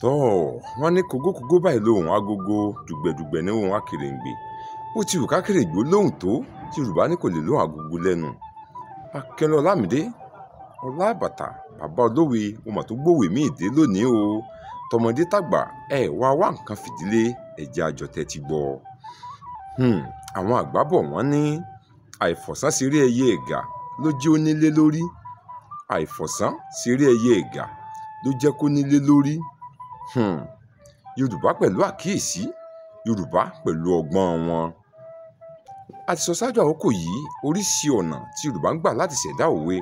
Tọ́ wọ́n ní kógókógó báyìí lóhùn agogo, dùgbẹ̀dùgbẹ̀ ní ohùn akèrèǹgbè. Bó ti wù kákèrèǹgbè ó lóhùn tó, Yorùbá ní kò lè lóhùn agogo lẹ́nu. Akínọlá Ọlámídé, Ọlábàtà, bàbá olówe, mo mà tó gbòwe míì dé lónìí o. Tọmọdé tàgbà, ẹ wá wá nǹkan fìdílé, ẹ jẹ́ a jọ tẹ́tí gbọ́. Àwọn àgbà bọ̀ wọ́n ní àìfọ̀sán ṣeré ẹyẹ ẹ̀gà ló jẹ́ ó nílé lórí. Àìfọ̀sán ṣeré ẹyẹ ẹ̀gà ló jẹ́ kó nílé lórí. Yorùbá pẹ̀lú àkíyèsí, Yorùbá pẹ̀lú ọgbọ́n wọn. A ti sọ ṣáájú àkókò yìí oríṣi ọ̀nà tí Yorùbá ń gbà láti ṣẹ̀dá òwe.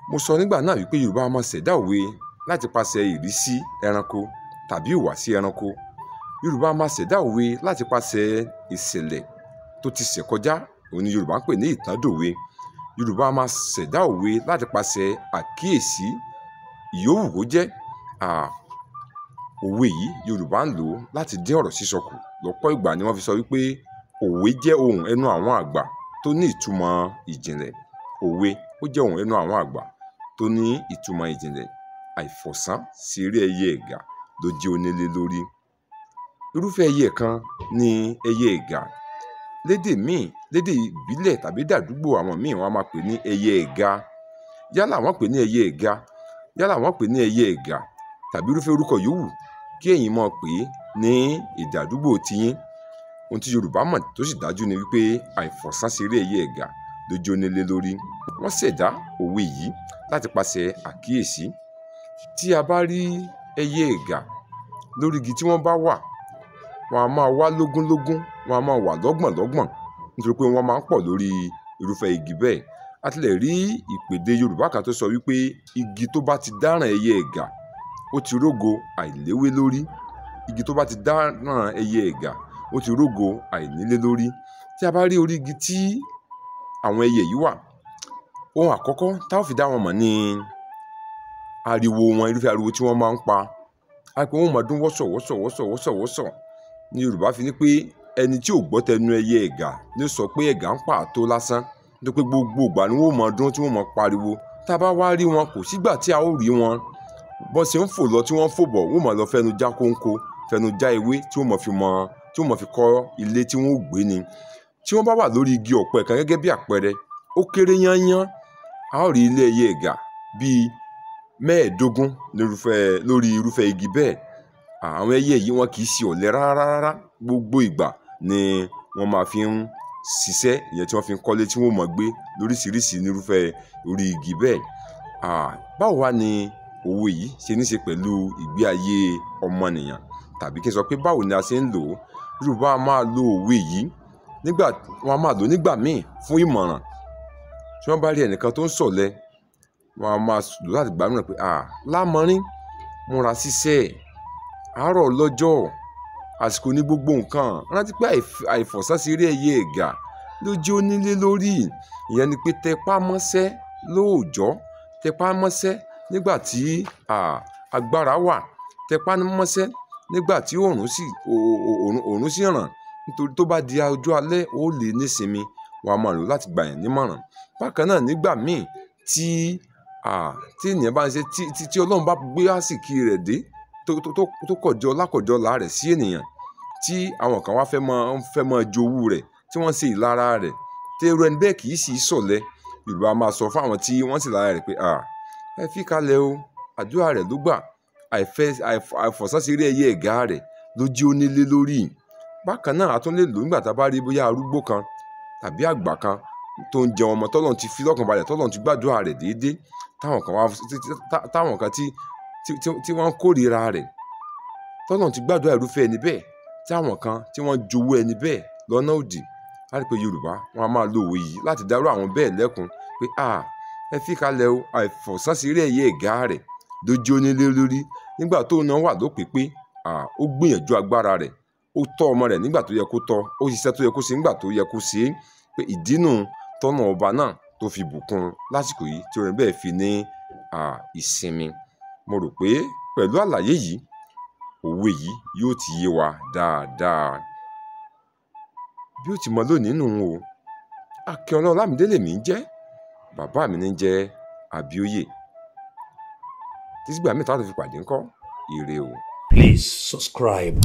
Mo sọ nígbà náà wípé Yorùbá máa ṣẹ̀dá òwe láti pàṣẹ ìrísí ẹranko tàbí ìhùwàsí ẹranko. Yorùbá máa ṣẹ̀dá òwe láti pàṣẹ ìṣẹ̀lẹ̀ tó ti ṣẹ̀ kọjá, òun ni Yorùbá ń pè ní ìtàndòwe. Yorùbá máa ṣẹ̀dá òwe láti pàṣẹ àkíyèsí ìyówù kó jẹ́. Òwe yìí Yorùbá ń lò láti dín ọ̀rọ̀ sísọ kù. Lọ́pọ̀ ìgbà ni wọ́n fi sọ wípé òwe jẹ́ ohùn ẹnu àwọn àgbà tó ní ìtumọ̀ ìjìnlẹ̀. Òwe ó jẹ́ ohùn ẹnu àwọn àgbà tó ní ìtumọ̀ ìjìnlẹ̀. Àìfọ̀sán ṣeré ẹyẹ ẹ̀gà ló jẹ́ onílé lórí. Irúfẹ́ ẹyẹ kan ni ẹyẹ ẹ̀gà. Lédè míì, lédè ìbílẹ̀ tàbí dàdúgbò àwọn míì wọ́n á máa pè ní ẹyẹ ẹ̀gà. Yálà wọ́n pè ní ẹyẹ ẹ̀gà, yálà wọ́n pè ní ẹyẹ ẹ̀gà tàbí irúfẹ́ orúkọ yòówù kí ẹ̀yin máa pè é ní ìdàdúgbò tiyín. Ohun tí Yorùbá mọ̀ tó sì dájú ni wípé àìfọ̀sán ṣeré ẹyẹ ẹ̀gà ló jẹ́ onílé lórí. Wọ́n ṣẹ̀dá òwe yìí láti pàṣẹ àkíyèsí. Tí a bá rí ẹyẹ ẹ̀gà lórí igi tí wọ́n bá wà, wọ́n á máa wá lógúnlógún, wọ́n á máa wà lọ́gbọ̀nlọ́gbọ̀n nítorí pé wọ́n máa ń pọ̀ lórí irúfẹ́ igi bẹ́ẹ̀. A tilẹ̀ rí ìpèdè Yorùbá kan tó sọ wípé igi tó bá ti dáràn ẹyẹ ẹ̀gà, ó ti rógo àìléwé lórí. Igi tó bá ti dáràn ẹyẹ ẹ̀gà, ó ti rógo àìnílé lórí. Tí a bá rí orí igi tí àwọn ẹyẹ yìí wà, ohun àkọ́kọ́ tá ó fi dá wọn mọ̀ ní ariwo wọn, irúfẹ́ ariwo tí wọ́n máa ń pa. A pé wọ́n máa dún wọ́sọ̀ wọ́sọ̀ wọ́sọ̀ wọ́sọ̀ wọ́sọ̀. Ní Yorùbá fi ní pé ẹni tí ò gbọ́ tẹnu ẹyẹ ẹ̀gà ní ó sọ pé ẹ̀gà ń pa àtó lásán. Nítorí pé gbogbo ìgbà ni wọ́n máa dún tí wọ́n máa pariwo. Tá a bá wá rí wọn, kò sígbà tí a ó rí wọn. Bọ́ ṣe ń fò lọ tí wọ́n ń fò bọ̀, wọ́n máa lọ fẹnu já kóńkó, fẹnu já ewé tí wọ́n máa fi mọ, tí wọ́n máa fi kọ́ ilé tí wọ́n ó gbé ni. Tí wọ́n bá wà lórí igi ọ̀pẹ kan gẹ́gẹ́ bí àpẹẹrẹ, ó kéré yányán, a ó rí ilé ẹyẹ ẹ̀gà bíi mẹ́ẹ̀ẹ́dógún lórí irúfẹ́ igi bẹ́ẹ̀. Àwọn ẹyẹ yìí wọn kì í ṣe ọ̀lẹ rárá. Gbogbo ìgbà ni wọ́n máa fi ń ṣiṣẹ́, ìyẹn tí wọ́n fi ń kọ́lé tí wọ́n máa gbé lóríṣiríṣi nírúfẹ́ orí igi bẹ́ẹ̀. Báwo wá ni òwe yìí ṣe ní ṣe pẹ̀lú ìgbé ayé ọmọnìyàn? Tàbí kí n sọ pé báwo ni a ṣe ń lò ó? Yorùbá máa lo òwe yìí nígbà, wọ́n á máa lò ó nígbà míì fún ìmọ̀ràn. Tí wọ́n bá rí ẹnìkan tó ń ṣọ̀lẹ, wọ́n á máa lò láti gbà mìíràn pé, lámọ̀rín, múra ṣiṣẹ́, àárọ̀ lọ́jọ́, àsìkò ní gbogbo nǹkan. Rántí pé àìfọ̀sán ṣeré ẹyẹ ẹ̀gà ló jẹ́ onílé lórí. Ìyẹn ni pé tẹpá mọ́ṣẹ́ lóòjọ́, tẹpá mọ́ṣẹ́ nígbà tí agbára wà, tẹpá mọ́ṣẹ́ nígbà tí òòrùn sì ràn. Nítorí tó bá di ọjọ́ alẹ́, ó lè nísinmi. Wọ́n á máa lò láti gbà yàn nímọ̀ràn. Bákan náà nígbà míì tí ènìyàn bá ń ṣe, tí Ọlọ́run bá gbé àsìkí rẹ̀ dé, tó kọjọ lákọ̀jọ là rẹ̀ sí ènìyàn, tí àwọn kan wá fẹ́ mọ jowú rẹ̀, tí wọ́n ṣe ìlara rẹ̀, tí irú ẹni bẹ́ẹ̀ kì í sì ṣọ̀lẹ. Yorùbá máa sọ fún àwọn tí wọ́n sì lára rẹ̀ pé, ẹ fi kalẹ̀ o, àdúrà rẹ̀ ló gbà. Àìfọ̀sán ṣeré ẹyẹ ẹ̀gà rẹ̀ ló jẹ́ onílé lórí. Bákan náà a tún lè lò nígbà tí a bá rí bóyá arúgbó kan tàbí àgbà kan tó ń jẹun ọmọ tọ́lọ́run ti fi lọ́kàn balẹ̀, tọ́lọ́run ti gbàdúrà rẹ̀ déédé, táwọn kan wá, táwọn kan tí wọ́n ń kórìíra rẹ̀, tọ́lọ́run ti gbàdúrà irúfẹ́ ẹni bẹ́ẹ̀, tí àwọn kan tí wọ́n jowú ẹni bẹ́ẹ̀ lọ́nà òdì. A rí pé Yorùbá wọ́n á máa lo òwe yìí láti dárú àwọn bẹ́ẹ̀ lẹ́kun pé, ẹ fi kalẹ̀ o, àìfọ̀sán ṣeré ẹyẹ ẹ̀gà rẹ̀ ló jẹ́ onílé lórí. Nígbà tó náà wà lópèpé, ó gbìyànjú agbára rẹ̀, ó tọ́ ọmọ rẹ̀ nígbà tó yẹ kó tọ́, ó ṣiṣẹ́ tó yẹ kó ṣe nígbà tó yẹ kó ṣe é. Pé ìdínú tọ́nà ọba náà tó fi bùkún lásìkò yìí tí orin bẹ́ẹ̀ fi ní ìsinmi. Mo rò pé pẹ̀lú àlàyé yìí, òwe yìí yóò ti yé wa dáadáa. Bí ó ti mọ lónìí nù o. Akínọlá Ọlámídé lèmi ń jẹ́, bàbá mi ní jẹ́ Abíóyè. Títí ìgbà mìíràn tá a tó fi pàdé ńkọ́. Ire o. Please subscribe.